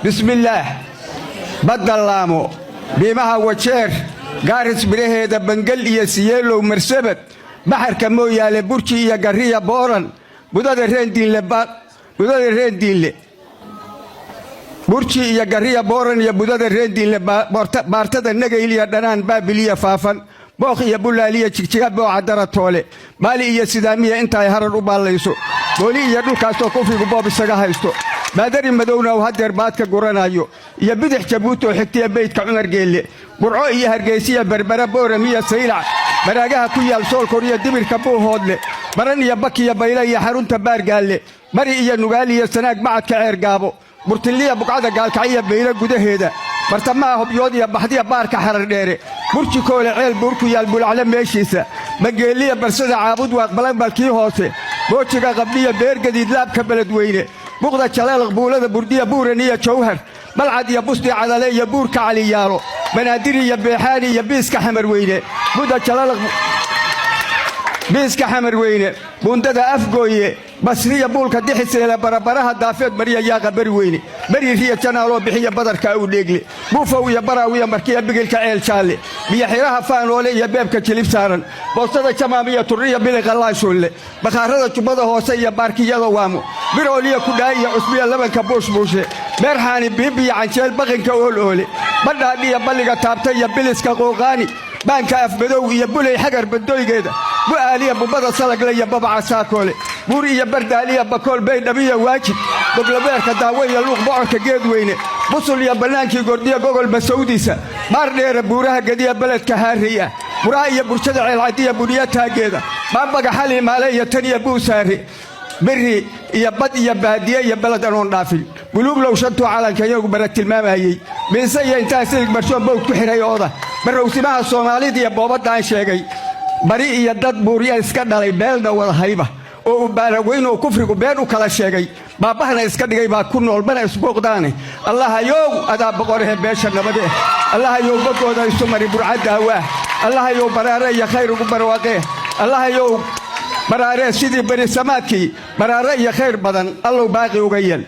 Bismillaah. Badda Laamo, biimaha Wajeer, Gaaris biraheeda, Bangel iyo Siyeelow, Marsabad, baxarka Mooyaale, Burji iyo Garriya, Booran, budada Reendiinle, budada Reendiinle, Burji iyo Garriya, Booran iyo budada Reendiinle, Baartada Negayl iyo Dhanaan, Baabiliya Faafan, Bookh iyo Bulaaliya, Jigjiga, Booca, Daratoole, Baali iyo Sidaamiya, inta ay Harar u baallayso, Booli iyo dhulkaasoo kufrigu boob isaga haysto, Baadari Madowna uu haddeer baadka guranayo, iyo Bidix Jabuuti oo xigtiya Beydka Cumar Geelle, Burco iyo Hargeysiya, Berbera, Booram iyo Saylac, baraagaha ku yaal Soolkor iyo Dibirka, Buuhoodle, Baran iyo Bakiya, Bayle iyo xarunta Baargaalle, Bari iyo Nugaal iyo Sanaag, Bacadka Ceergaabo, Burtilliya, Buqcada Gaalkacyo, Beylo gudaheeda, Bartamaha Hobyood iyo Baxdiya, Baarka Xarardheere, Burjikoole, Ceel Buur ku yaal, Bulacle meeshiisa, Bangeeliya, Barsada, Caabud Waaq, Balanbalkii hoose, Boojiga Qabdhiya, Beergadiid, Laabka Beledweyne, Buqda Jaleelaq, Buulada Burdiya, Buuran iyo Jawhar, Balcad iyo Busdi, Cadale iyo Buurka Caliyaalo, Banaadir iyo Beexaani iyo Biiska Xamarweyne, Buda Jalalaq, Biiska Xamarweyne, Buundada Afgooye, Basriya, Buulka Dixiseele, Barabaraha Daafeed, Mariya, Yaaqa, Beri Weyne, Beriiriya, Janaaloo bixiya, Badarka Awdheegle, Buufow iyo Baraaw iyo Markiya, Bigilka Ceel Jaalle, Biyoxiraha Faanoole iyo Beebka Jilib saaran, Boostada Jamaam iyo Turriya, Biliqa Laashuulle, Bakhaarada Jubbada Hoose iyo Baarkiyada Waamo, Birooliya, Kudhaa iyo Cusbiya, Labanka Buushbuushe, Beerxaani, Biibiya, Canjeel, Baqinka Ooloole, Badhaadhiya, Balliga Taabta iyo Biliska Qooqaani, Baanka Afmadow iyo Bulay, Xagar Bandoygeeda, Bu'aaliya, Bubbada Salagle iyo Babaca Saakoole, Buur iyo Bardaaliya, Bakool, Baydhabiya, Waajid, Boglabeerka Daawe iyo Luuq, Bocorka Geedweyne, Busul iyo Bannaankii Gordiya, Gogol Basawdiisa, Baardheera, Buuraha Gediya, Beledka Haarey ah, Buraha iyo Burjada, Ceelcadiya, Buniya Taageeda, Baambaga Xalimaale iyo Taniya Buusaare, beri iyo bad iyo baadiye iyo beled anoon dhaafin, Buluuglow shantuu calanka iyagu bara tilmaamayey, biinse iyo intaan silig barshoon bowd ku xidhay ooda, barrowsimaha Soomaalida iyo boobadaan sheegay, bari iyo dad buurya iska dhalay, beelna wada hayba oo uu baaraweyn oo kufrigu been u kala sheegay, baabbahana iska dhigay baa ku nool, mana isbooqdaane. Allahayow, adaa boqorahe, beesha nabadee. Allahayow, boggooda isu mari burcadaawaah. Allahayow, baraare iyo khayr ugu barwaaqee. Allahayow, baraaree sidii berisamaadkii baraare iyo khayr badan allow baaqi uga yeel.